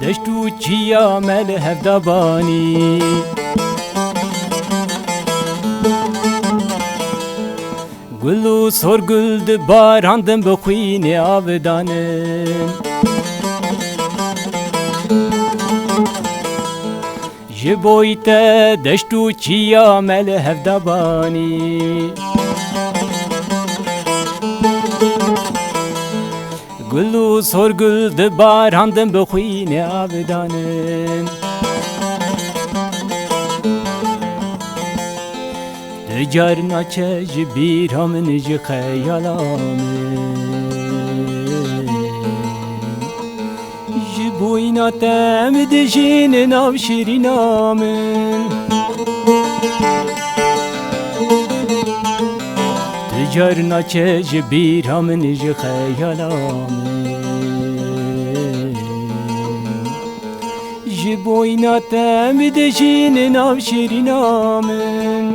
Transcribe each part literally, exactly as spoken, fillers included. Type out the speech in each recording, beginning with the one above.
Deşt û çiya me li hevda banî. Gul û sorgul dibarandin, bi xwînê av danin. Ji boy te deşt û çiya me li hevda banî. Gul û sorgul dibarandin, bi xwînê av danin. Tu car naçe ji bîra min, ji xeyala min. Ji boyna te em dijîn nav şirîna min. Tu car naçe ji bîra min, ji xeyala min. Ji boyna te em dijîn nav şirîna min.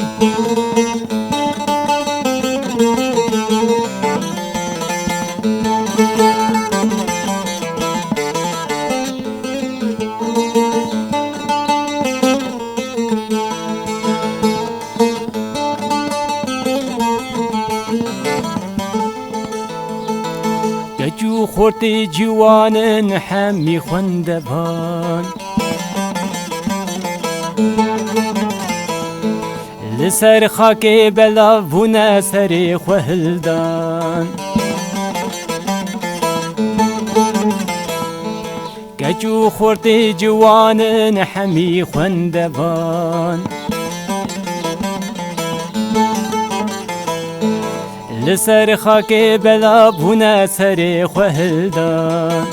Keç û xortê ciwanin hemî xwendevan. Li ser xakê belav bûne, serê xwe hildan. Keç û xortê ciwanin hemî xwendevan. Li ser xakê belav bûne, serê xwe hildan.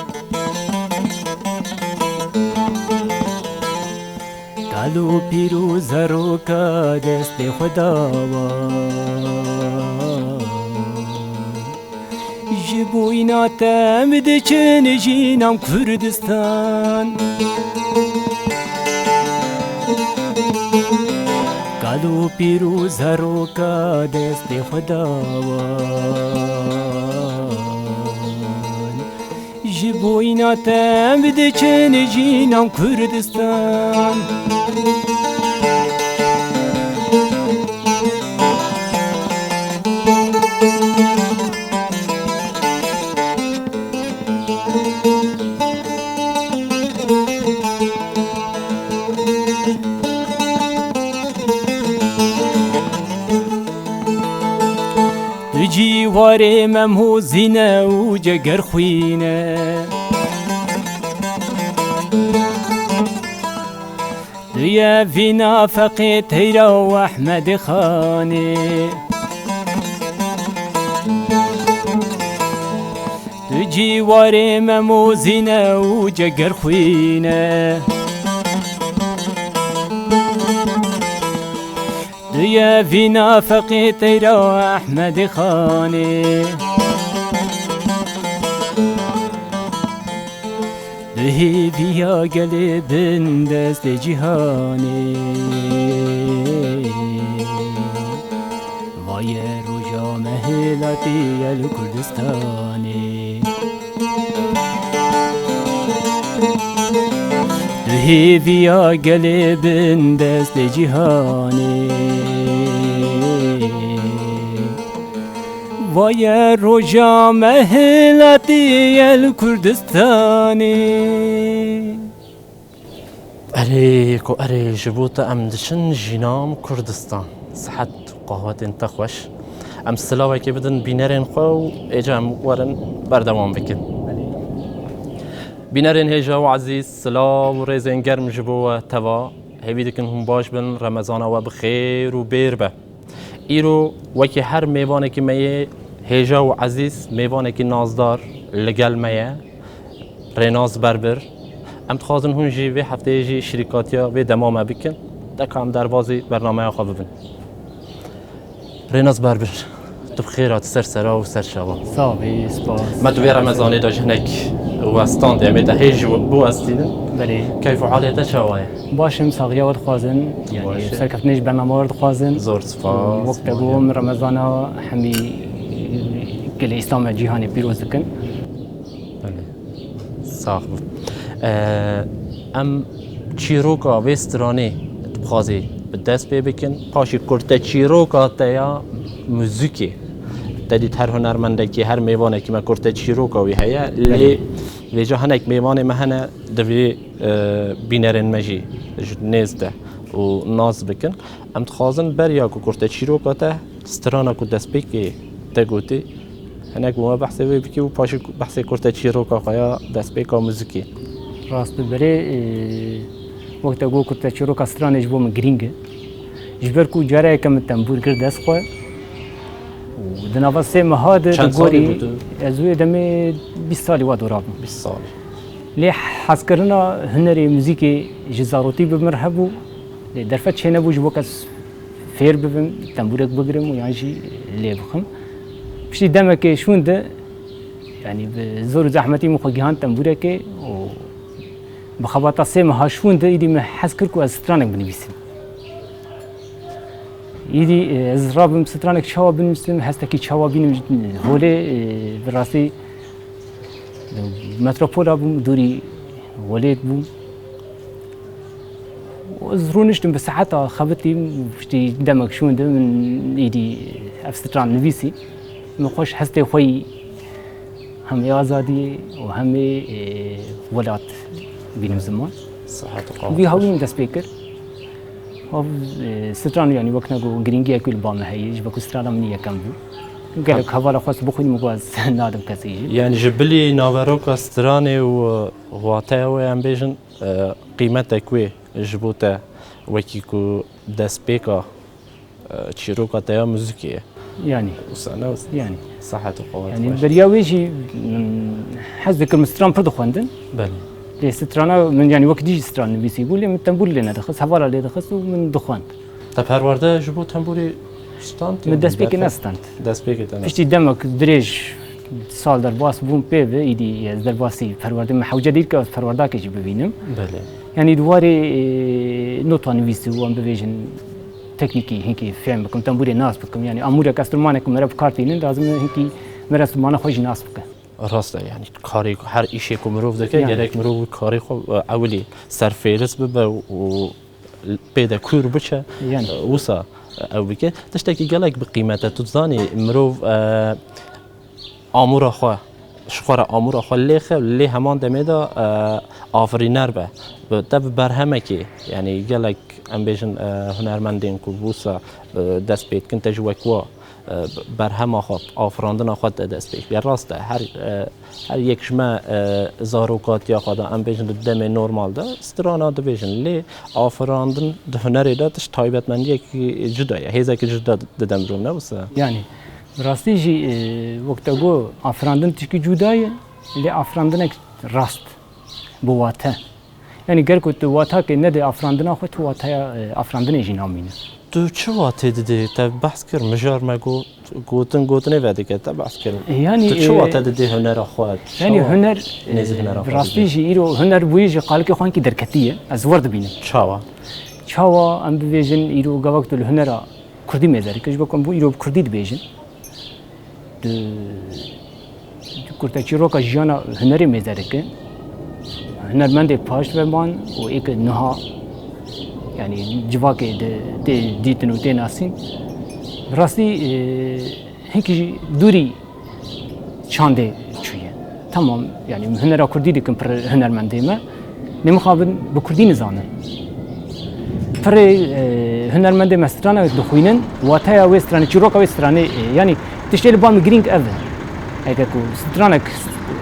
Kal û pîr û zaroka destê xwe dawan. Ji boyna te em diçin jînan Kurdistan. Kal û pîr û zaroka destê xwe dawan. Ji boyna te em diçin jînan Kurdistan. Tu cîwarê me mozîne û cegerxwîne. Tu ye vîna Feqê Teyra û Ehmedê Xanê. Tu cîwarê me mozîne û cegerxwîne. Tu ye vîna Feqê Teyra Ehmedê Xanê. Tu hêviya gelê bin destê cîhanê. Vaye roja me hilatî ye li Kurdistanê. Tu hêviya gelê bin destê cîhanê. Vaye roja me hilatî ye li Kurdistanê. Erê ku erê, ji bo te em diçin jînan Kurdistan. Sihet qahwetên te xweş. Em silawekê bidin bînerên xwe û êca em werin berdewam bikin. Bînerên hêja û ezîz, silav û rêzên germ ji bo we teva. Hêvî dikin hûn baş bin, Remezana we bi xêr û bêr be. Îro wekî her mêvanekî me yê hêja û ezîz, mêvanekî nazdar li gel me ye. Rênas Berbir. Em dixwazin hûn jî vê hefteyê jî şirîkatiya vê dema me bikin. Deka em derbazî bernameya xwe bibin. Rênas Berbir, tu bi xêr hatî ser sera û ser çava. Sax bî, spas. Me tu vê Remezanê de ji hinek westandê, em ê te hêj biwestînin. Belê. Keyf û halê te çawa ye? Baş im, saxiya we dixwazin. Yanî, baş e. Serkeftinê ji bernama we dixwazin. Zor spas. Wek te got, em Remezana hemî gelê Îslam ve cîhanê pîroz dikin. Belê. Sax bû. Em çîroka vê stranê dixwazî bi dest pê bikin. Paşê kurteçîroka te ya muzîkê. Te dît her hunermendekî, her mêvanekî me kurteçîroka wî heye. Lê Belê. Vêca hinek mêvanê me hene, divê, e, bînerên me jî ji nêz de û nas bikin. Em dixwazin beriya ku kurteçîroka te, strana ku destpêkê te gotî, hinek bi me behsê wê bikî û paşê behsê kurteçîroka xwe ya destpêka muzîkê. Rast e, belê, e, wek te got, kurteçîroka stranê ji bo min girîng e. Ji ber ku careyeke min tembûr girt dest xwe û di nava sê meha de Çend di salî gorî bû tu? Ez wê demê bîst salî wa dora bûm. Bîst salî. Lê hezkirina hunerê muzîkê ji zarokî bi min re hebû. Lê derfet çênebû ji bo kes fêr bibim, tembûrek bigirim û yan jî lê bixim. Piştî demekê şûn de, yanî bi zor û zehmetî min xwe gihand tembûrekê û bi xebata sê meha şûn de îdî min hez kir ku ez stranek binivîsim. Îdî, e, ez rabim stranek çawa binivîsim, hestekî çawa bînim holê, e, bi rastî metropola bûm, dûrî holê bûm. Ez rûniştim bi saeta xebitî, piştî demek şûn de min îdî ev stran nivîsî. Min xweş hestê xwe yî hem ê azadiyê û hem ê, e, welat bînim ziman. Sihet û Vî qawet hewlî xweş. Min dest pê kir. Ev, e, stran, yanî wek ne ku girîngiyek wî li ba me heye, ji bo ku strana min yekem bû. Gelek Hem- hevala xwest bixwînim ku ez nadim kesî jî. Yanî ji bilî naveroka stranê û wateya wê em bêjin, e, qîmetek wê ji bo te wekî ku destpêka, e, çîroka te ya muzîkê ye. Yanî. Wisa ne wisa? Yanî. Sihet û qawet Yanî xweş. Beriya wê jî, mm, hez dikirim stran pir dixwendin. Belê. Lê strana min, yanî wek dî jî stran nivîsî bû, lê min tembûr lê nedixist, hevala lê dixist û min dixwend. Te perwerde ji bo tembûrê stand? Min destpêkê nestand. Destpêkê te nestand. Piştî demek dirêj sal derbas bûm pê ve, îdî ez derbasî perwerdê min hewce dîr ke ez perwerdakê jî bibînim. Belê. Yanî di warê, e, nota nivîsî û em bibêjin teknîkî hinkî fêm bikim, tembûrê nas bikim. Yanî amûrek, enstrûmanek ku mere bi kar tînin, lazim e hinkî mere enstrûmana xwe jî nas bike. Rast e, yanî karê ku, her îşê ku mirov dike, Yanî. Gerek mirov karê xwe, e, ewilî serfêris bibe û pê de kûr biçe, Yanî. E, wisa, e, ew bike. Tiştekî gelek bi qîmet e. Tu dizanî mirov, e, amûra xwe, ji xwe re amûra xwe lêxe, lê heman demê de, e, afirîner be. Bi, te bi berhemekê, yanî gelek em bêjin, e, hunermendên ku wisa, e, dest pê dikin, te jî wek wa, e, berhema xwe, afirandina xwe te dest pê kiriye. Rast e, her, e, her yek ji me, e, zarokatiya xwe de, em bêjin di demê normal de, strana dibêjin. Lê afirandin di hunerê de tişt taybetmendiyekî cuda ye, hêzekî cuda dide mirov, ne wisa? Yanî, bi rastî jî, e, wek te got, afirandin tişkî cuda ye, lê afirandinek rast, bi wate. Yanî, ger ku tu watakê nedê afirandina xwe, tu wataya, e, afirandinê jî namîne. Tu çi watê didê? Te behs kir, mijar me got, gotin, gotinê vedike, te behs kir. E, yanî, Tu çi e, wate didê hunera xwe? Yanî, Çawa huner, nêzî e, hunera bi xwe rastî didê? Jî îro huner bûyî ji qalikê xwe hinkî derketiye. Ez wer dibînim. Çawa? Çawa em bibêjin, îro gava ku tu li hunera kurdî mêze dike, ji bo ku em bû îro bi kurdî dibêjin. Di, di kurteçîroka jiyana hunerê mêze dike. Hunermendê paş ve man û ê ke niha, yanî civakê de tê dîtin û tê nasîn. Bi rastî, e, hinkî jî dûrî çandê çûye. Tamam, yanî hunera kurdî dikin pir hunermendê me. Lê mixabin bi kurdî nizanin. Pirê, e, hunermendê me stranek dixwînin, wateya wê stranê, çîroka wê stranê, e, yanî tiştê li ba min girîng ev e. Eger ku stranek,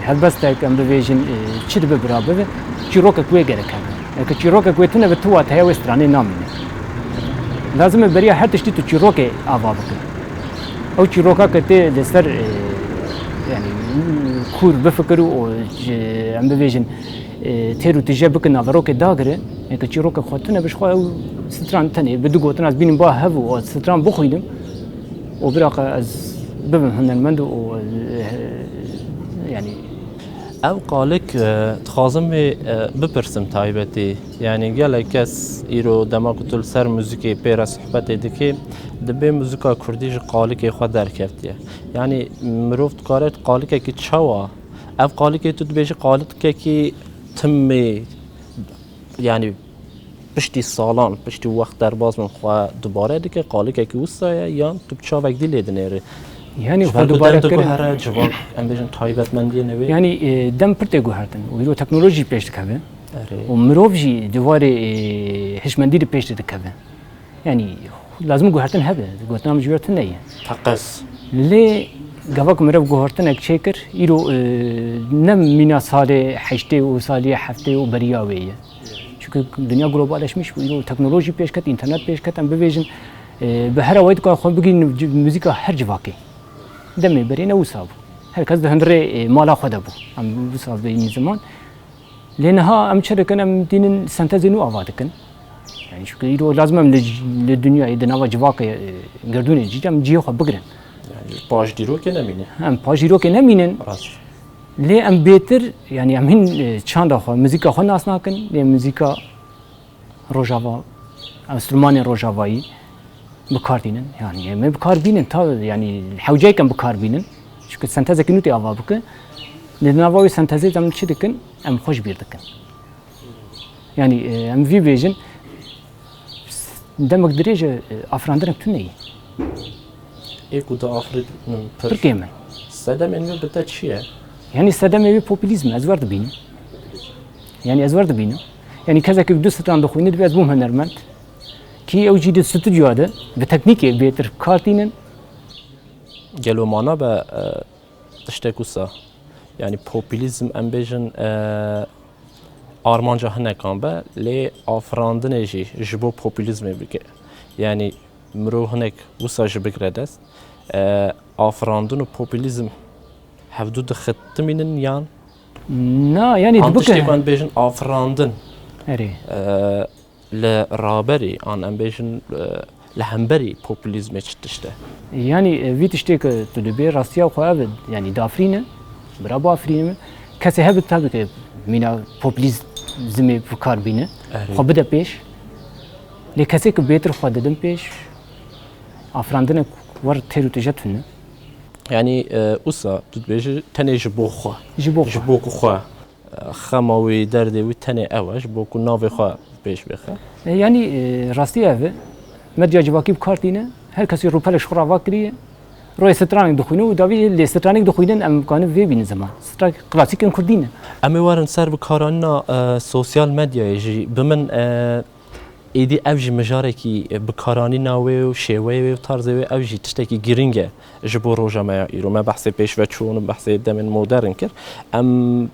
helbestek, em bivêjin, e, çi dibe bira bibe, çîrokek wê gerek hebe. Eger çîrokek wê tune be, tu wateya wê stranê namîne. Lazim e beriya her tiştî tu çîrokê ava bike. Ew çîroka ke tê li ser, e, yanî, kûr bifikir û, e, em bivêjin, e, têr û tije bikin naverokê dagire, eke çîrokek xwe tune bi ji xwe ew stran tenê bi du gotin ez bînim ba hev û ez stran bixwînim û bira ke ez bibim hunermend û, e, yanî. Ev qalik, e, dixwazim vê, e, bipirsim taybetî. Yanî gelek kes îro dema ku tu li ser muzîkê pê re sohbetê dikê, dibê muzîka kurdî ji qalikê xwe derkevtiye. Yanî mirov dikare qalikekî çawa? Ev qalikê tu dibêjî qalikekî timê, yanî piştî salan, piştî wext derbas bin xwe dubare dike, qalikekî wisa ye, yan tu bi çavek dî lê dinêrî? Yanî Ji xwe ber ku dubare dem kir- diguhere, civak, em bêjin taybetmendiyê newê. Yanî, e, dem pir tê guhertin û îro teknolojî pêş dikeve. Erê. Û mirov jî di warê, e, hişmendî de pêş dikeve. Yanî, lazim guhertin hebe, gotina min ji we tune ye. Teqez. Lê gava ku mirov guhertinek çêkir, îro, e, ne mîna salê heştê û salê heftê û beriya wê ye. Çunku dinya globaleşmiş bû, îro teknolojî pêş ket, înternet pêş ket, em bibêjin, e, bi her awayî dikare xwe bigihînin ci-, muzîka her civakê. Demê berê ne wisa bû. Her kes di hundirê, e, mala xwe de bû. Em wisa bêjin ziman. Lê niha em çi dikin? Em tînin sentezê nû ava dikin. Yanî çunku îro lazim em li, li dinyayê di nava civakê, e, gerdûnê jî em cihê xwe bigirin. Yanî paş dîrokê nemîne. Em paş dîrokê nemînin. Rast. Lê em bêtir, yanî em hîn, e, çanda xwe, muzîka xwe nas nakin. Lê muzîka Rojava, enstrûmanên Rojavayî bi kar tînin. Yanî em ê bi kar bînin, ta, yanî hewceyek em bi kar bînin. Çunku sentezekî nû tê ava bike. Lê di nava wê sentezê de em çi dikin? Em xwe ji bîr dikin. Yanî, e, em vî bêjin, demek dirêj e, afirandinek tune ye. Ê ku diafirînin pir. Pir kêm in. Sedemên wê bi te çi ye? Yanî sedemê wê populîzm e, ez wer dibînim. Yanî ez wer dibînim. Yanî kesek du stran dixwîne, dibê ez bûm hunermend. Kî ew jî di stûdyoya de, bi teknîkê bêtir kar tînin. Gelo mana be, e, tiştek wisa? Yanî populîzm, em bêjin, e, armanca hinekan be, lê afirandinê jî ji bo populîzmê bike. Yanî mirov hinek wisa jî bigire dest. E, afirandin û populîzm hevdu dixetimînin yan? Na, yanî an dibike. Tiştê ku em bêjin afirandin. Erê. E, li raberî an em bêjin, e, li hemberî populîzmê çi tişt e? Yanî, e, vî tiştê ku tu dibê rastiya xwe ev e, yanî dafirîne, bira bafirîne min. Kesê hebe tabii ki mîna populîzmê bi kar bîne, Erê. Xwe bide pêş. Lê kesê ku bêtir xwe didin pêş, afirandine wer têr û tije tune. Yanî, e, wisa tu dibêjî tenê ji bo xwe. Ji bo xwe. Ji bo ku xwe, e, xema wî, derdê wî tenê ew e, ji bo ku navê xwe pêş bixe. E, yanî, e, rastî ev e. Medya civakî bi kar tîne. Her kesî rûpelek ji xwe re va kiriye. Royê stranek dixwîne û davî lê stranek dixwînin, em kanin vê bînin ziman. Stranek klasîk in kurdî ne. Em ê werin ser bikaranîna, e, sosyal medyayê jî. Bi min, e, Êdî ev jî mijarekî, e, bikaranîna wê û şêweyê wê û tarzê wê, ew jî tiştekî girîng e ji bo roja me ya îro. Me behsê pêşveçûn û behsê demên modern kir. Em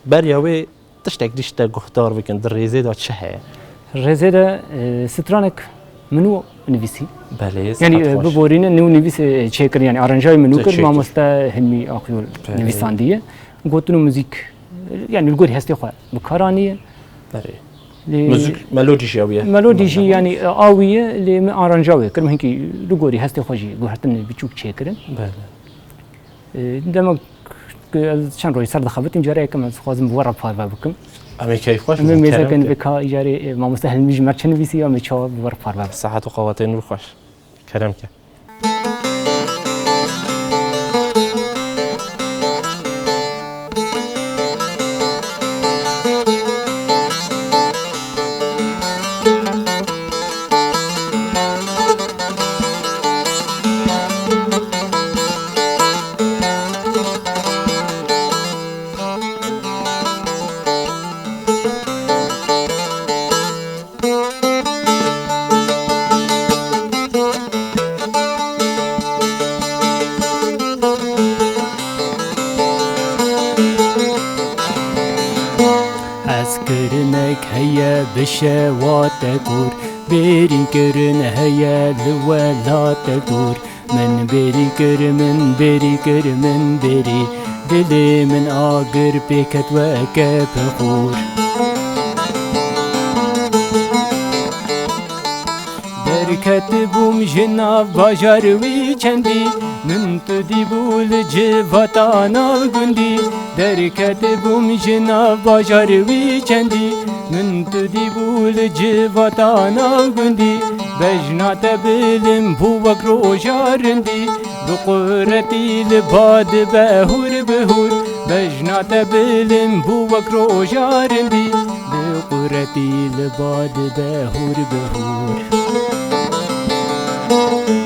beriya wê tiştek dî ji te guhdar bikin, di rêzê de çi heye? Rêzê de, e, stranek min û nivîsî. Belê, Yanî, saet e, xweş. Biborîne nû nivîsê çêkir, yanî aranjayê min nû kir, Teşekkür. Mamoste Hilmî Akyol Belê. Nivîsandiye. Gotin û muzîk, yanî li gorî hestê xwe bikaranî ye. Belê. Lê Muzîk, melodî jî ew ye. Melodî jî, Tamam. Yanî, e, a wî ye, lê min aranja wê kir, min hinkî li gorî hestê xwe jî guhertin biçûk çêkirin. Belê. E, demek ku ez çend roj ser dixebitim, cara yekem ez dixwazim bi we re parve bikim. Em ê keyfxweş Em ê bibin, mêze kerem kin ke. Vê ka îcarê, e, mamoste Hilmî ji me çi nivîsî ya, em ê çawa bi we re parve bikim. Sihet û qewatên wî xweş. Kerem ke. Hezkirinek heye bi şewate kor, bêrî kirin heye li welate dor. Min bêrî kir, min bêrî kir, min bêrî, dilê min agir pê ket weke pixor. Derketibûm ji nav bajar wî çendî, min tu dîbû li civata nav gundî. Derketibûm ji nav bajar wî çendî, min tu dîbû li civata nav gundî. Bejna te bilim bû wek roja rindî, bi quretî li ba dibe hûr bi hûr. Jina te bilim bû wek roja rindî, bi quretî li ba dibe hûr bi hûr.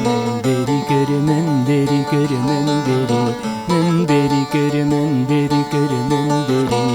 Min berî kir, min berî kir, min berî, min berî kir, min berî kir, min berî.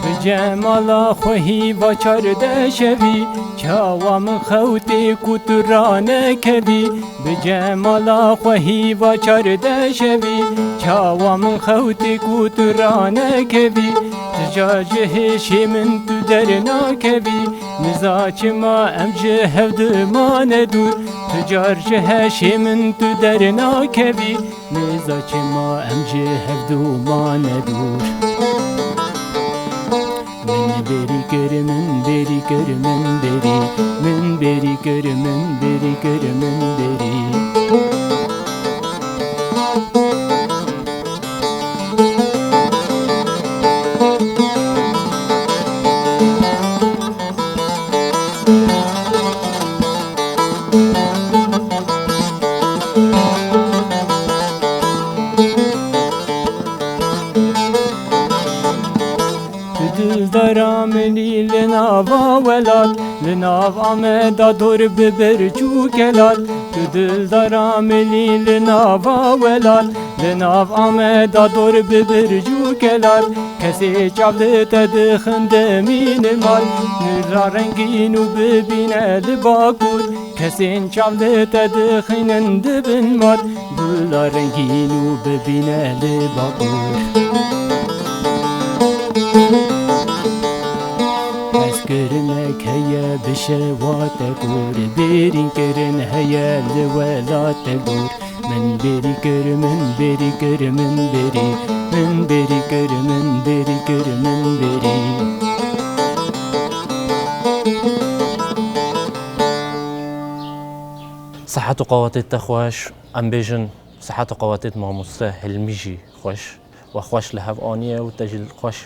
Bi cemala xwe hîva çardeh şevî, çawa min xewtê ku tu ranekevî. Bi cemala xwe hîva çardeh şevî, çawa min xewtê ku tu ranekevî. Ti car ji hêşê min tu dernakevî, niza çima em ji hev dimane dûr. Ti car ji hêşê min tu dernakevî, niza çima em ji hev dimane dûr. Min berî kir, min berî kir, min berî, min berî kir, min berî kir, min berî. Tu dildara min î li nava welat, li nav Ameda dor bi birc û kelat. Tu dildara min î li nava welat, li nav Ameda dor bi birc û kelat. Kesê çav li te dixin dimînin mal, nira rengîn û bibîne li bakur. Kesên çav li te dixînin dibin mat, gula rengîn û bibîne li bakur. Hezkirinek heye bi şewa te gor, bêrînkirin heye li welat te gor. Min bêrî kir, min bêrî kir, min bêrî, min bêrî kir, min bêrî kir, min bêrî. Sihet û qewatê te xweş, em bêjin sihet û qewatê mamoste Hilmî jî xweş, we xweş li hev aniye û te jî xweş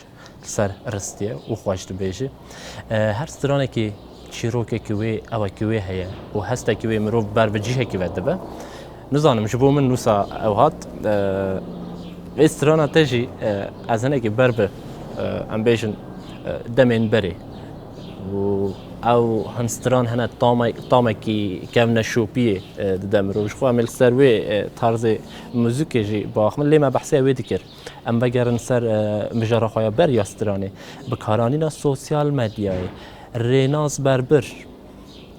li ser ristiye û xweş dibêjî. E, her stranekî çîrokekî wê, ewekî wê heye û hestekî wê mirov ber bi cihekî ve dibe. Nizanim, ji bo min nûsa ew hat. E, vê strana te jî, e, ez hinekî ber bi, e, em bêjin, e, demên berê. Û ew hin stran hene tame-, tamekî kevneşopiyê, e, dide mirov. Ji xwe em ê li ser wê, e, tarzê muzîkê jî biaxivin. Lê me behsê wê dikir. Em vegerin ser, e, mijara xwe ya ber ya stranê. Bikaranîna sosyal medyayê, Rênas Berbir,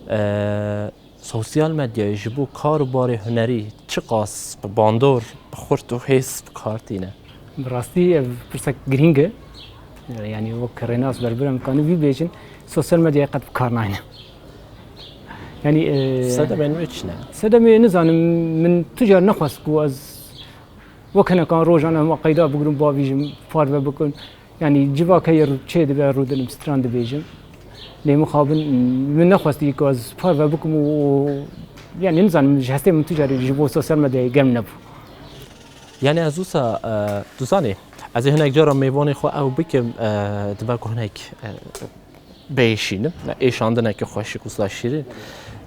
e, sosyal medyayê ji bo kar û barê hunerî çiqas bi bandor, bi xurt û hêz bi kar tîne? Bi rastî ev pirsek girîng e. Yanî wek Rênas Berbir em kanî vî bêjin, sosyal medyayê qet bi kar nayne. Yanî, e, Sedemên wê çi ne? Sedemê nizanim, min tu car nexwest ku ez wek hinekan rojan em qeyda bigrim, bavîjim, parve bikim. Yanî civak heye çê dibe rûdinim, stran dibêjim. Lê mixabin min nexwestî ku ez parve bikim û, yanî nizanim, ji hestê min tu carî ji bo sosyal medyayê germ nebû. Yanî ez wisa, e, tu zanî, ez ê hinek cara mêvanê xwe ew bikim, e, dibe ku hinek, e, biêşînim. Êşandineke xweşik wisa şîrîn.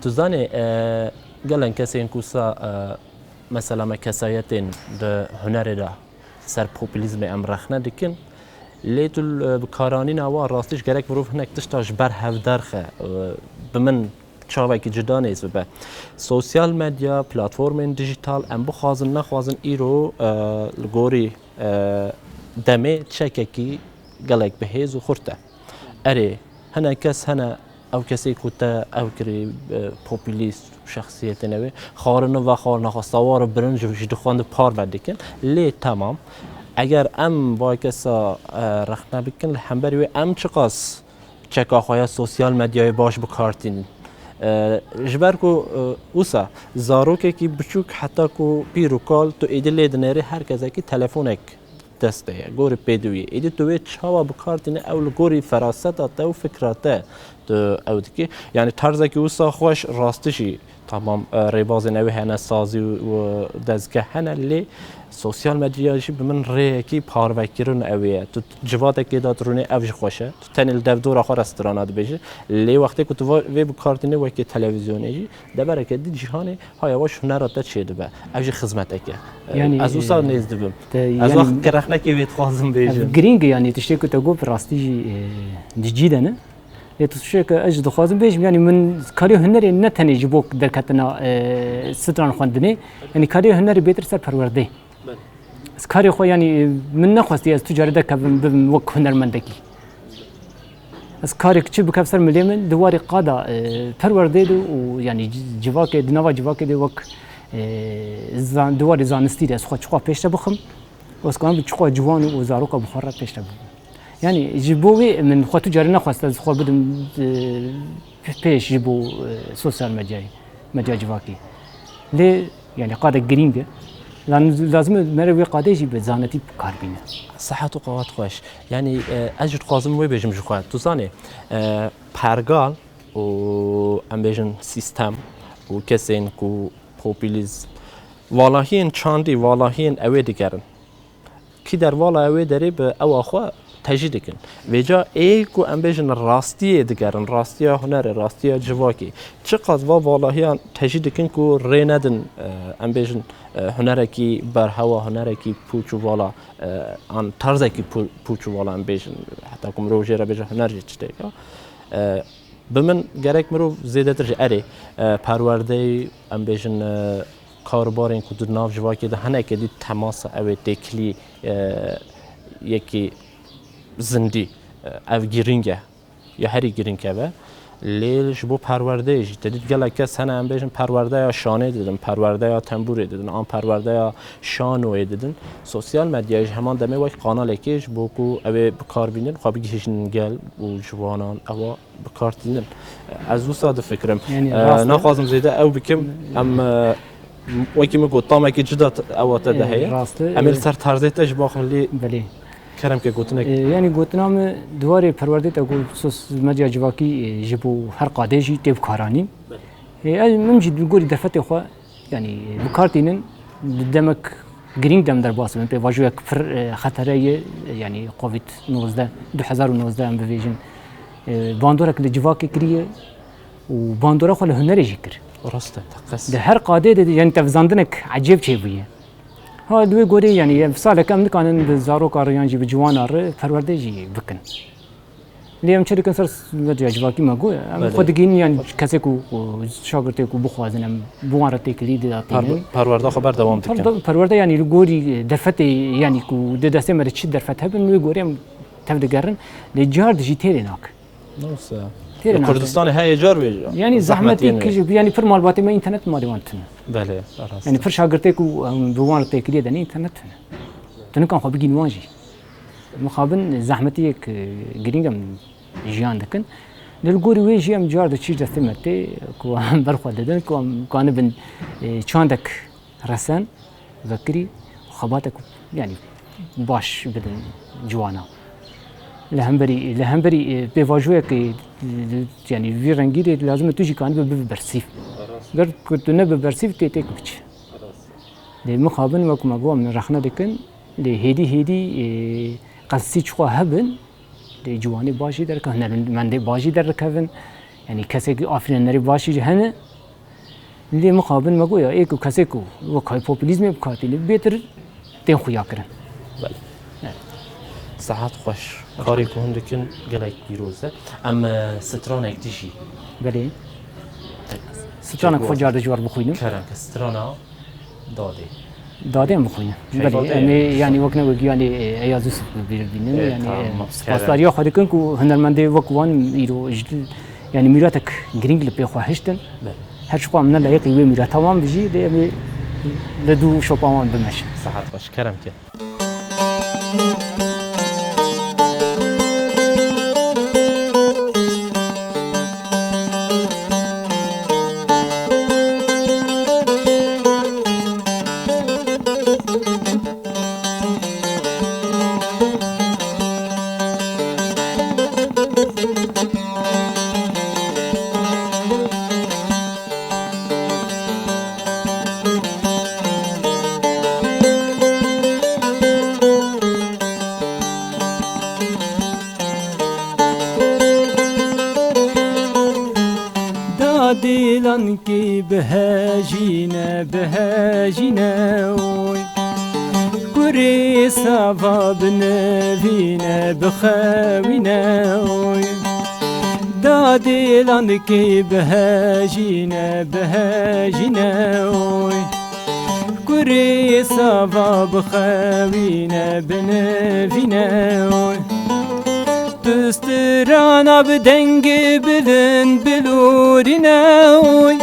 Tu zanî, e, gelek kesên ku wisa, e, mesela me kesayetên di hunerê de ser populîzmê em rexne dikin. Lê tu li, e, bikaranîna wan rastî jî gerek mirov hinek tişta ji ber hev derxe. E, bi min çavekî cuda nêz bibe. Sosyal medya, platformên dijîtal, em bixwazin nexwazin îro, e, li gorî, e, demê çekekî gelek bi hêz û xurt e. Erê, hinek kes hene, ew kesê ku te ew kirî, e, populîst û şexsiyetê newê, xwarin û vexwarin, naxwe sawar û birinc jî dixwendin parve dikin. Lê temam, eger em vay kesa, e, rexne bikin, li hemberî wê em çiqas çeka xwe ya sosyal medyayê baş bi kar tînin? E, ji ber ku, e, wisa zarokekî biçûk heta ku pîr û kal tu êdî lê dinêrî, her kesekî telefonek dest de ye, gorî pêdivî ye. Êdî tu wê çawa bi kar tîne, ew li gorî feraseta te û fikra te tu ew dikî. Yanî tarzekî wisa xweş rastî jî tamam, e, rêbazên ew ê hene, sazî û dezgeh hene, lê sosyal medya jî bi min rêyekî parvekirin ew ê ye. Tu civatekê de dirûnê ev jî xweş e. Tu tenê li devdora xwe re strana dibêjî. Lê wextê ku tu va-, vê bi kar tînê wekî televîzyonê jî, devereke dî cîhanê ha yavaş hunera te çêdibe. Ev jî xizmetek e. Yanî, Ez wisa e, nêz dibim. te, Ez yanî wext qerexnekê wê dixwazim bêjim. Ev girîng e, yanî tiştê ku te got bi rastî jî, e, di cî de ne. Lê tu tiştê ku ez jî dixwazim bêjim, yanî min karê hunerê ne tenê ji bo derketina, e, stran xwendinê, yanî karê hunerê bêtir ser perwerdê. Belê. Ez karê xwe, yanî, e, min nexwestiye ez tu carî derkevim bibim wek hunermendekî. Ez karê çi bikev ser milê min, di warê qada, e, perwerdê de û, yanî, ci-, civakê, di nava civakê de wek, e, zan-, di warê zanistî de ez xwe çiqas pêş de bixim û ez karim çiqas ciwan û zaroka bi xwe re pêş de bixim. Yanî, ji bo wê min xwe tu carî nexwest ez xwe bidim, e, pêş ji bo, e, sosyal medyayê, medya civakî. Lê, yanî, qadek girîng e. Lan-, lazim e mere wê qadê jî bi zanetî bi kar bîne. Sihet û qewat xweş. Yanî, e, ez jî dixwazim wê bêjim ji xwe. Tu zanî, e, pergal û, em bêjin, sîstem û kesên ku populîzm, valahiyên çandî, valahiyên ew ê digerin. Kî dervala ew ê derê bi ewa xwe tejî dikin. Vêca ê ku em bêjin rastiyê digerin, rastiya hunerê, rastiya civakê. Çiqas va valahiyan tejî dikin ku rê nedin, e, em bêjin, e, hunerekî berhewa, hunerekî pûç û vala, e, an tarzekî pû-, pûç û vala em bêjin. Heta ku mirov jê re bêje huner jî tiştek e. E, bi min gerek mirov zêdetir ji erê, e, perwerdeyê, em bêjin, e, karobarên ku di nav civakê de hineke dî temasa ew ê têkilî, e, yekî zindî, e, ev girîng e. Ya herî girîng ev e. Lê ji bo perwerdeyê jî te dît gelek kes hene, em bêjin perwerdeya şanê didin, perwerdeya tembûrê didin, an perwerdeya şanoyê didin. Sosyal medyayê ji heman demê wek qanalekê ji bo ku ew ê bi kar bînin, xwe bigihîjin gel û ciwanan ewa bi kar tînin. Ez wisa difikirim. Yanî, e, rast e. Naxwazim zêde ew bikim. Em, e, wekî min got, tamekî cida t-, ewa te de, e, heye. Rast e. Em ê li ser tarzê te jî baxin lê. Belê. Kerem ke gotinek. E, yanî gotina min di warê perwerdê te got sos medya civakî, e, ji bo her qadê jî tê bikaranîn. Belê. E, ez min jî di gorî derfetê xwe, yanî, bi kar tînin, di demek girîng de em derbas bin, pêvajoyek pir, e, xetere ye, yanî covid nozdeh, du hezar û nozdeh em bivêjin, e, bandorek li civakê kiriye û bandora xwe li hunerê jî kir. Rast e, teqez. Di her qadê de, yanî, tevzandinek ecêb çêbûye. Ha, di wê gorê, yanî, ev salek em nikanin bi zaroka re yan jî bi ciwana re perwerde jî bikin. Lê em çi dikin ser medya civakî me got, em Belê. Xwe digihînin, yan kesê ku, ku şagirtê ku bixwazin em bi wan re têkilî dida tînin. Perwerda xwe berdewam dikin. Perwerda, perwerda, yanî li gorî derfetê, yanî ku di destê me de çi derfet hebin, wê gorî em tev digerin. Lê car dijî têrê nak. Nasıl? Têrê Li nak. Kurdistanê heye car wê. Yanî zehmetî zehmetî ki, yanî pir malbatê me înternet malê wan tune. Belê, rast. Yanî pir şagirtê ku em bi wan re têkilî de ne înternet tune. Tu nikan xwe bigîn wan jî. Mixabin zehmetiyek, e, girîng em jiyan dikin. Lê li gorî wê jî em car diçî destê me tê ku em ber xwe didin, ku em kanibin, e, çandek resen vekirî xebatek, yanî, baş bidin ciwana. Li hemberî, li hemberî, e, pêvajoyek, e, yanî, vî rengî de lazim e tu jî kanibe bibe bersîv. Ger ku tu nebe bersîv tê têk biçî. Lê mixabin wek me got em rexne dikin, lê hêdî hêdî, e, qelsî çiqas hebin, lê ciwanê baş jî derkevin, hunermendê baş jî derdikevin, yanî kesekî afirînerê baş jî hene. Lê mixabin me got ya, ê ku kesê ku wek hay populîzmê bi kar tîne bêtir tên xuya kirin. Belê. Evet. Sehat xweş. Karê ku hûn dikin gelek pîroz e. Em, e, stranek dijî. Belê. Stranek xwe car de ji we re bixwînim. Kerem ke strana Dadê. Dadê em bixwînin. Keyfa Belê, te em ê ye. Yanî wek ne wek yanî, e, Eyaz Yusuf bi bîr bînin. E, yanî, tamam, e, kerem. Spasdariya xwe dikin ku hunermendê wek wan îro ji, yanî mîratek girîng li pê xwe hiştin. Belê. Her çiqas em ne layiqî wê mîrata wan bijî, lê em ê li dû şopa wan bimeşin. Sehat xweş, kerem ke. Sava binivîne, bixewîne oy. Da dîlan dikî bihejîne, bihejîne oy. Kurî sava bixewîne, binivîne oy. Tu strana bi dengê bilind bilûrîne oy.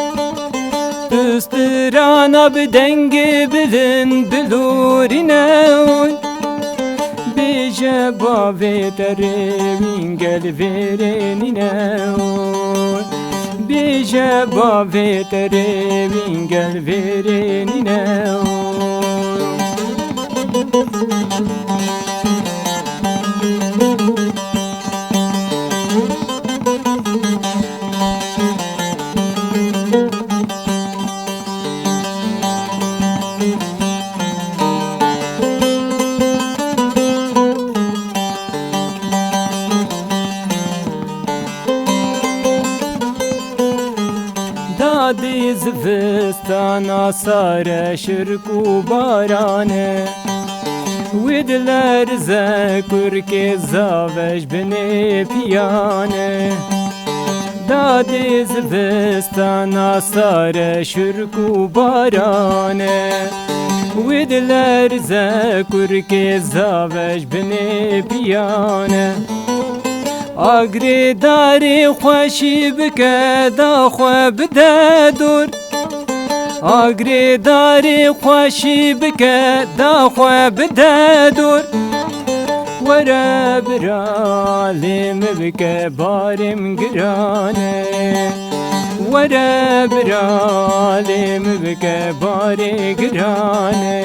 Tu strana bi dengê bilind bilûrîne oy. Bêje bavê te rê wîngel vêrê nîne oy. Bêje bavê te rê wîngel vêrê nîne oy. Dadî zivistana sare şirk û barane. Wî dilerze kurkê zavej binê piyane. Dadê zivistana sare şirk û barane. Wî dilerze kurkê zavej binê piyane. Agirê darê xweşî bike, da xwe bide dor. Agirê darê xweşî bike, da xwe bide dor. Were bira lê min bike, barê min giran e. Were bira lê min bike, barê giran e.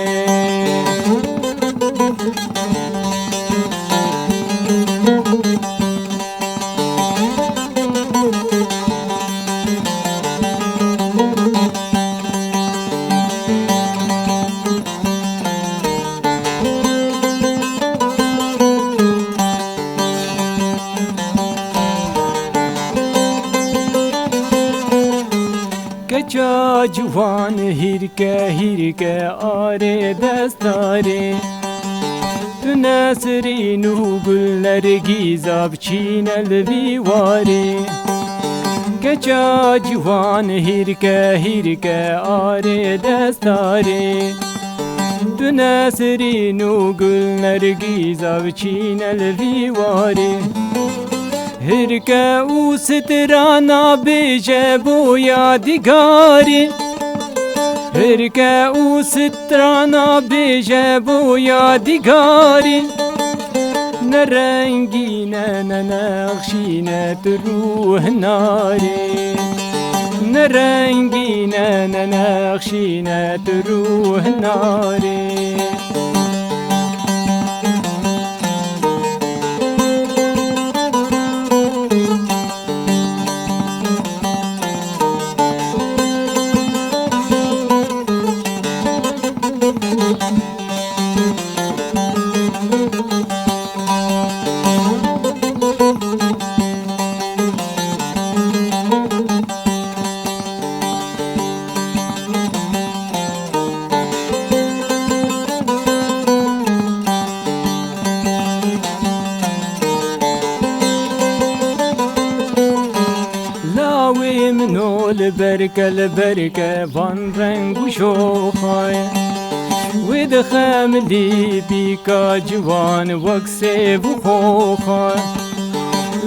Keça ciwan hîrke, hîrke arê destarê. Tu nesrîn û gul nergîza biçîne li vî warê. Keça ciwan hîrke, hîrke arê destarê. Tu nesrîn û gul nergîza biçîne li vî warê. Hêrke û strana bêje bo yadîgarî. Hêrke û strana bêje bo yadîgarî. Ne rengîn e, ne nexşîn e tu rû hinarê. Ne rengîn e, ne nexşîn e tu rû hinarê. Lawê min o li ber ke, li ber ke van reng û şoxay. Wê dixemilî bîka ciwan wek sêv û xoxa.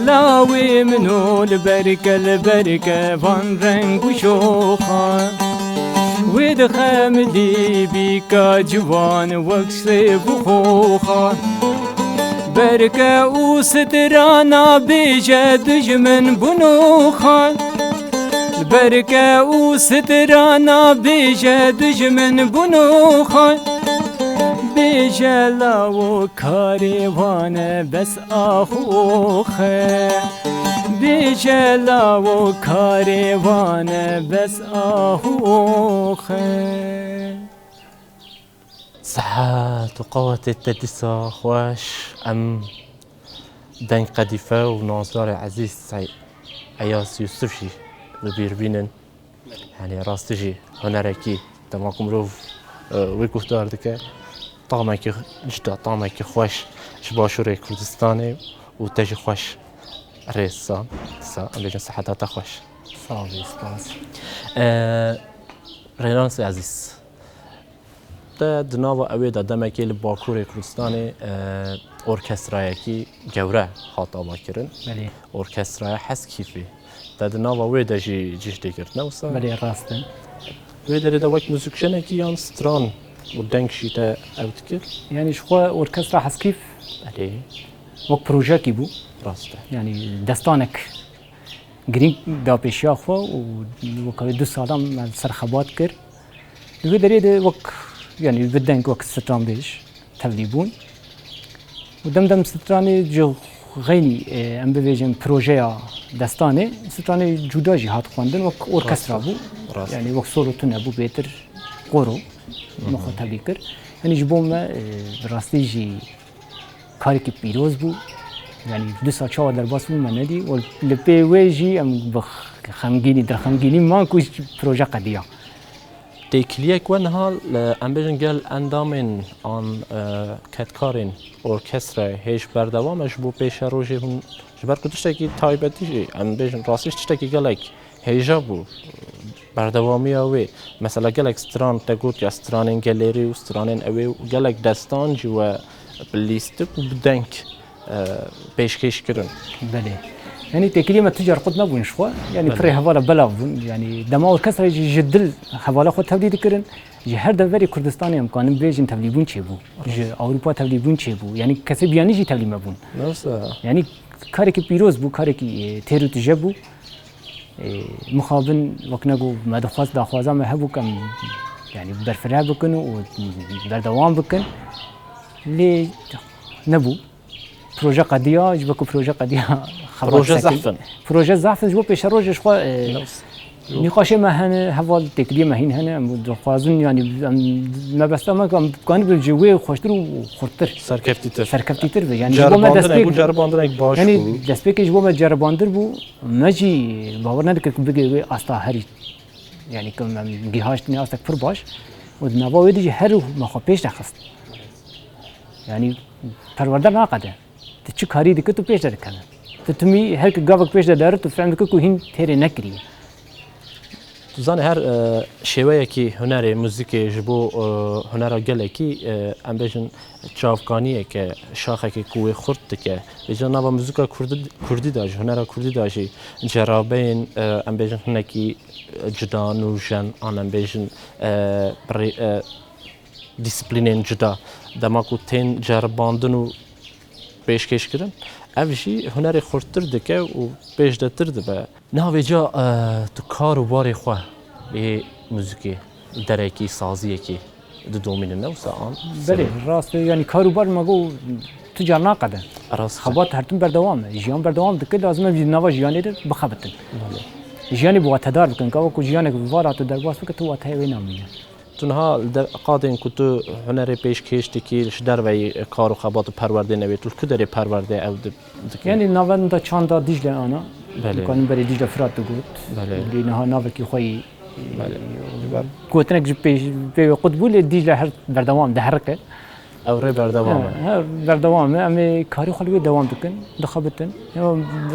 Lawê min o li ber ke, li ber ke van reng û şoxa. Wê dixemilî bîka ciwan wek sêv û xoxa. Berke û strana bêje dijmin bûnoxa. Berke û strana bêje dijmin bûnoxa. Bêje lawo karê wan e bes ax û ox e. Bêje lawo karê wan e bes ax û ox e. Sihet û qewetê te dîsa xweş. Em deng Qedîfe û nazdarê ezîz Sey-, Eyaz Yusuf jî li bîr bînin. Belê. Yanî rastî jî hunerekî dema ku mirov, e, wê guhdar dike, tamekî cuda, tamekî xweş ji Başûrê Kurdistanê û te jî xweş rêz sa, sa, em bêjin seheta te xweş. Sağ ol, spas. E, Rênasê Ezîz, te di nava ewê de demekê li Bakurê Kurdistanê, e, orkestrayekî gewre hat avakirin. Belê. Orkestraya Heskîfî. Te di nava wê de jî cih digirt, ne wisa? Belê, rast e. Wê derê de wek muzîkjenekî yan stran û deng jî te ew dikir? Yanî ji xwe orkestra Heskîf Belê. wek projeyekî bû. Rast e. Yanî destanek girîng da pêşiya xwe û weka wê du salan me li ser xebat kir. Di wê derê de wek, yanî bi deng wek stranbêj tevlî bûn. Û dem dem stranê ji xeynî, e, em bibêjin projeya destanê, stranê cuda jî hat xwendin, wek orkestra Rast e. bû. Rast. Yanî wek solo tune bû, bêtir qoro me xwe tevlî kir. Yanî ji bo me, e, bi rastî jî karekî pîroz bû. Yanî du sal çawa derbas bû me nedî. Û li pê wê jî em bi xemgînî, dilxemgînî man ku proje qediya. Têkiliyek we niha, e, em bêjin gel endamên an, e, kedkarên orkestrayê hêj berdewam e ji bo pêşerojê hûn, ji ber ku tiştekî taybetî jî, em bêjin rastî jî tiştekî gelek hêja bû, berdewamiya wê. Mesela gelek stran te got ya stranên gelêrî û stranên ewê û gelek destan jî we bi lîstik û bi deng, e, pêşkêş kirin. Belê. Yanî têkiliyê me tu car qut nebûn ji xwe. Yanî Belê. pirê hevala belav bûn. Yanî dema orkestra jî ji dil hevala xwe tevlî dikirin. Ji her deverê Kurdistanê em kanin bêjin tevlîbûn çêbû. Ji Ewropa tevlîbûn çêbû. Yanî kesê biyanî jî tevlî me bûn. Nasıl? Yanî karekî pîroz bû, karekî, e, têr û tije bû. E, mixabin wek ne ku me dixwest daxwaza me hebû ku em, yanî berfireh bikin û berdewam bikin. Lê nebû. Proje qediya, ji bo ku proje qediya xebat Proje sekin. zehf in. Proje zehf in, ji bo pêşerojê ji xwe, e, Nefs. nîqaşê me hene, heval têkiliyê me hîn hene, em dixwazin, yanî, em, mebesta me ku em bikanibin ji wê xweştir û xurttir. Serkeftîtir. Serkeftîtir be. Yanî, ji bo me Ceribandinek destpêk, bû, ceribandinek baş yanî, bû. destpêkê ji bo me ceribandir bû, me jî bawer nedikir ku bigê wê asta herî, yanî, ku em gihaştinê astek pir baş û di nava wê de jî her me xwe pêş de xist. Yanî, perwerde naqede. Tu çi karî dikî, tu pêş de dikeve. Tu timî her ki gavek pêş de deri, tu fehm dikî ku hîn têrê nekiriye. Tu zanî her, e, şêweyekî hunerê, muzîkê ji bo, e, hunera gelekî, e, em bêjin çavkaniyeke, şaxekê ku wê xurt dike. Vêca nava muzîka kurdî, kurdî de jî, hunera kurdî de jî cerabeyên, e, em bêjin hinekî, e, cuda, nûjen, an em bêjin, e, rê-, e, dîsîplînên cuda dema ku tên ceribandin û pêşkêşkirin, ev jî hunerê xurttir dike û pêşdetir dibe. Niha vêca, e, tu kar û barê xwe ê muzîkê, derekî, saziyekî didomînin, ne wisa an? Belê, rast e, yanî kar û bar me got tu car naqede. Rast e. Xebat her tim berdewam e, jiyan berdewam dike, lazim e em jî di nava jiyanê de bixebitin. Belê. Jiyanê bi watedar bikin, ka wekî jiyanek bi vala tu derbas bike, tu wateya wê namîne. Tu niha li de-, qadên ku tu hunerê pêşkêş dikî, ji derveyî kar û xebat û perwerdê newê, tu li ku derê perwerdê ew di-, dikî? Yanî navenda çanda Dîcle ana. Belê. Dikanin berê Dîcle Firat digot. Belê. Lê niha navekî xwe yî, Belê. gotinek ji pê-, pê wê qut bû, lê Dîcle her berdewam diherike. Ew rê berdewam e. He, he, berdewam e. Em ê karê xwe li wê dewam dikin, dixebitin.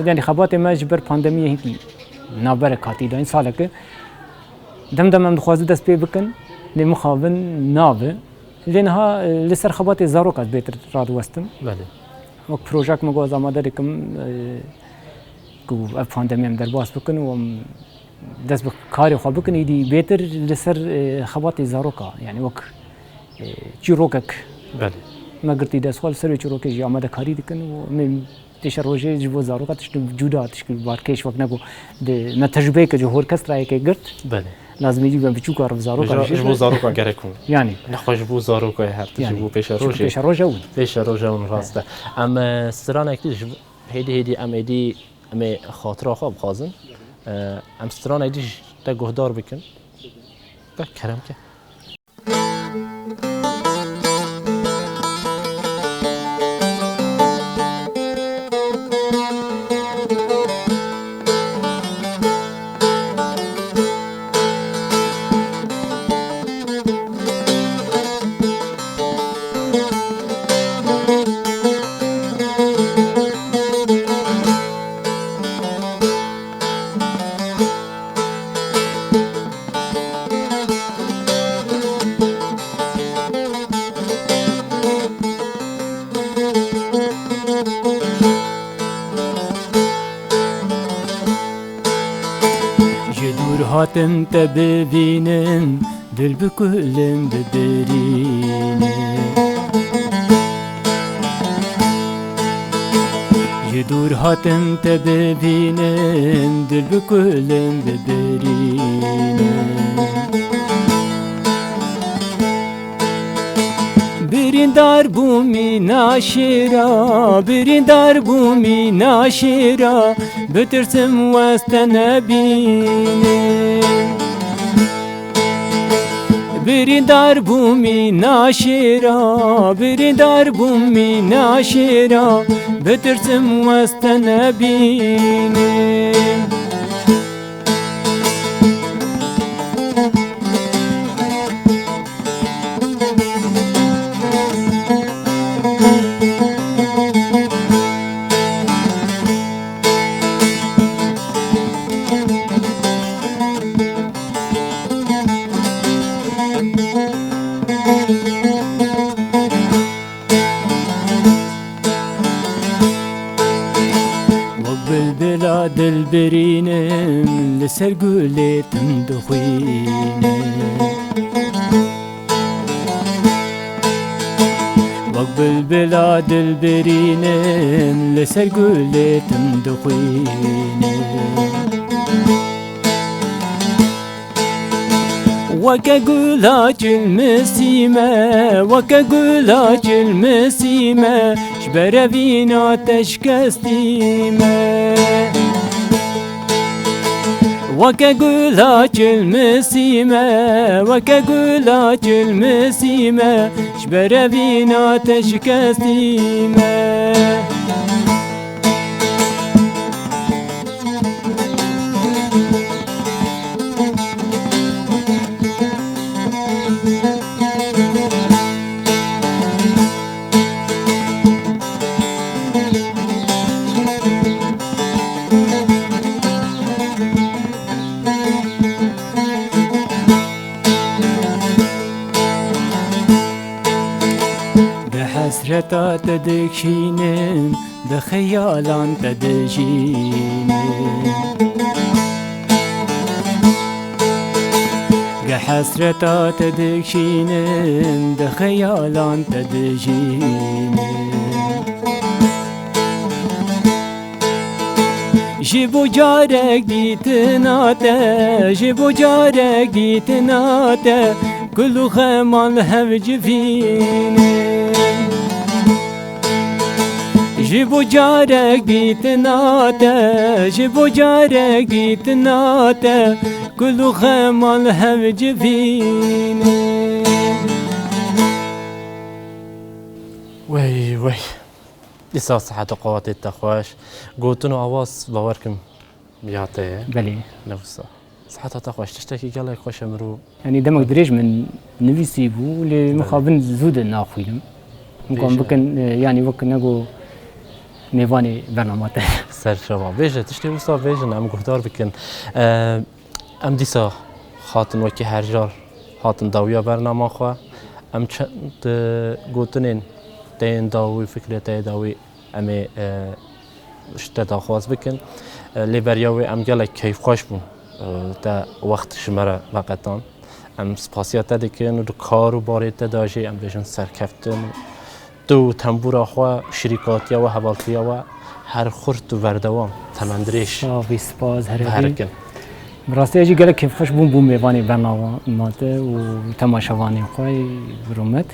Yanî xebatê me ji ber pandemiyê hinkî navberek hatî dayîn, saleke. Dem dem em dixwazin dest pê bikin, lê mixabin nabe. Lê niha, e, li ser xebatê zaroka ez bêtir radiwestim. Belê. Wek projek min got ez amade dikim, e, ku ev pandemî em derbas bikin û em dest bi karê xwe bikin, êdî bêtir li ser, e, xebatê zaroka, yani wek, e, çîrokek Belê. me girtî dest xwe, li ser wê çîrokê jî amadekarî dikin û em ê Pêşerojê ji bo zaroka tişt cuda, tişt balkêş wek ne ku di me tecrubeyeke ji orkestrayeke girt. Belê. Lazimî jî be biçûka re bi zaroka Ji, ji bo zaroka gerek hûn. Yani. Nexwe ji bo zaroka ye her tişt, Yani. ji bo pêşerojê. Pêşeroja hûn. Pêşeroja hûn rast e. Em, e, stranek dî ji hêdî hêdî em êdî em ê xatira xwe bixwazin. E, em stranek dî ji te guhdar bikin. Be kerem ke. Hatin te bivînin, dil bi kulin bibirînin. Ji dûr hatin te bivînin, dil bi kulin bibirînin. Birîndar bû mîna şêra, birîndar bû mîna şêra, bitirsim weste nebînim. Birîndar bû mîna şêra, birîndar bû mîna şêra, bitirsim weste nebînim. Wek bilbila dilbirînim, li ser gulê tim dixwînim. Wek bilbila dilbirînim, li ser gulê tim dixwînim. Weke gula çilmisî me, weke gula çilmisî me, ji berevîna te şikestî me. Weke gula çilmisî me, weke gula çilmisî me, ji berevîna te şikestî me. Bi hesreta te dikşînim, bi xeyalan te dijînim. Bi hesreta te dikşînim, bi xeyalan te dijînim. Ji bo carek dîtina te, ji bo carek dîtina te, gul û xeman li hev civînin. Ji bo carek dîtina te, ji bo carek dîtina te, gul û xeman li hev civînin. Wey, wey. Dîsa sihet û qewatê te xweş. Gotin û awaz, bawer kim, ya te ye. Belê. Ne wisa. Siheta te xweş, tiştekî gelek xweş e mirov. Yanî demek dirêj min nivîsî bû, lê min Belê. xwe bin zû de naxwînim. Min Bêje. kan bikin, e, yanî wek nego mêvanê bernama te. Serçava. Bêje, tiştê wisa bêjin, em guhdar bikin. E, Em dîsa hatin wekî her car hatin dawiya bernama xwe. Em çend, e, gotinên te yên dawî, fikrê te yê dawî em ê, e, ji te daxwaz bikin. E, lê beriya wê em gelek keyfxweş bûn. E, te wext ji me re veqetan. Em spasiya te dikin û di kar û barê te de jî em bêjin serkeftin. Tu û tembûra xwe, şirîkatiya we, hevaltiya we her xurt û berdewam, temendirêj Savî spas, herevî. Bi her kin. Bi rastî ez jî gelek kêfxweş bûm, bûm mêvanê bernama te û temaşevanên xwe bi rûmet.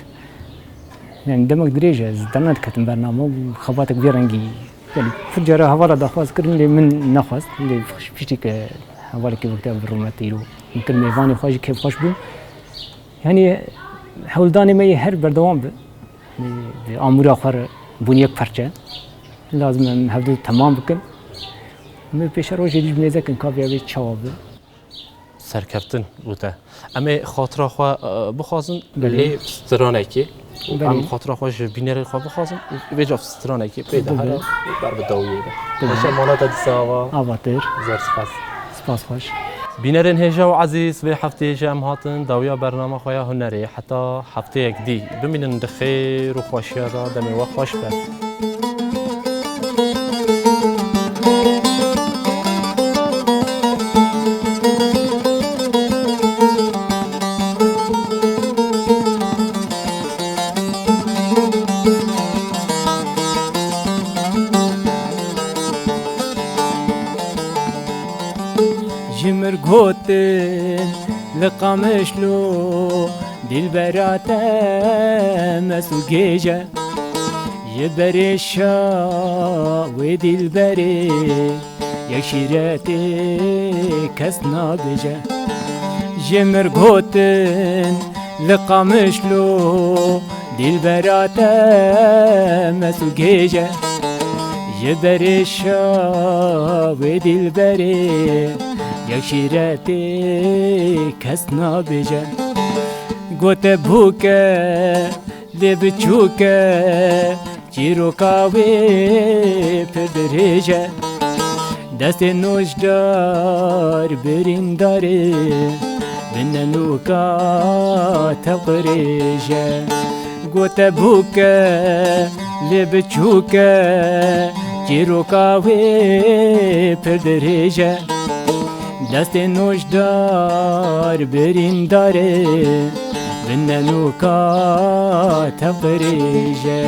Yani demek dirêj e, ez dernediketim bernama û xebatek vê rengî. Yani pir cara hevala daxwaz kirin, lê min nexwest. Lê piştî ke hevalekî wekte bi rûmet îro min kir mêvanê xwe jî kêfxweş bûm. Yani hewldanê me yê her berdewam be. Bi amûra xwe re bûn yek perçe. Lazim em hevdu temam bikin. Em ê pêşerojê dî ji mêzekin kaviya vê çawa be. Serkeftin gote. Em ê xatira xwe, e, bixwazin Belê. lê stranekê. Belê. Em xatira xwe ji bînerên xwe bixwazin. Vêca stranekê pê de Belê. here û ber bi dawiyê be. Belê. Xweşe mala te dîsa ava. Avatir. Zor spas. Spas xweş. Bînerên hêja û ezîz, vê hefteyê jî em hatin dawiya bernama xwe ya hunerê. Heta hefteyek dî bimînin di xêr û xweşiya de, demê we xweş be. Gotin li Qamişlo dilbera te mest û gêj e. Ji berê şa wê dilberê yek şîretê kes nabêje. Ji mir gotin li Qamişlo dilbera te mest û gêj e. Ji berê şa wê dilberê yek şîretê kes nabêje. Gote bûke lê biçûke, çîroka wê pir dirêj e. Destê nojdar birîndarê, bi nenûka te qirêj e. Gote bûke lê biçûke, çîroka wê pir dirêj e. Destê nojdar birîndarê, bi nenûka te qirêj e.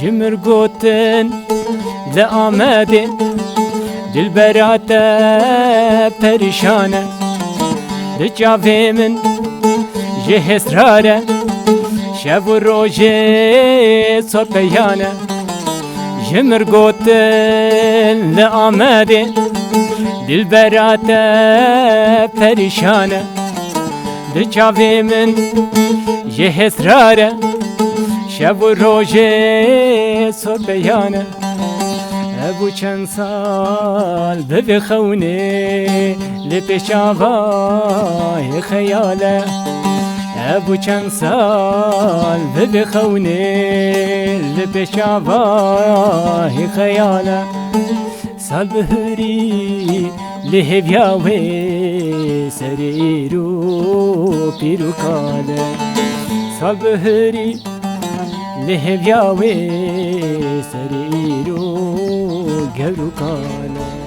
Ji mir gotin li Amedê, dilbera te perîşan e. Li çavê min ji hêsrar e, şev û rojê sopeyan e. Ji mir gotin li Amedê, dilbera te perîşan e. Di çavê min ji hêsrar e, şev û rojê sorbeyan e. Hebû çend sal bi vê xewnê li pêş çavayê xeyal e. Hebû çend sal bi vê xewnê li pêş çavayê xeyal e. Sal bihurî li hêviya wê serê îro pîr û kal e. Sal bihurî li hêviya wê serê îro gewr û kal e.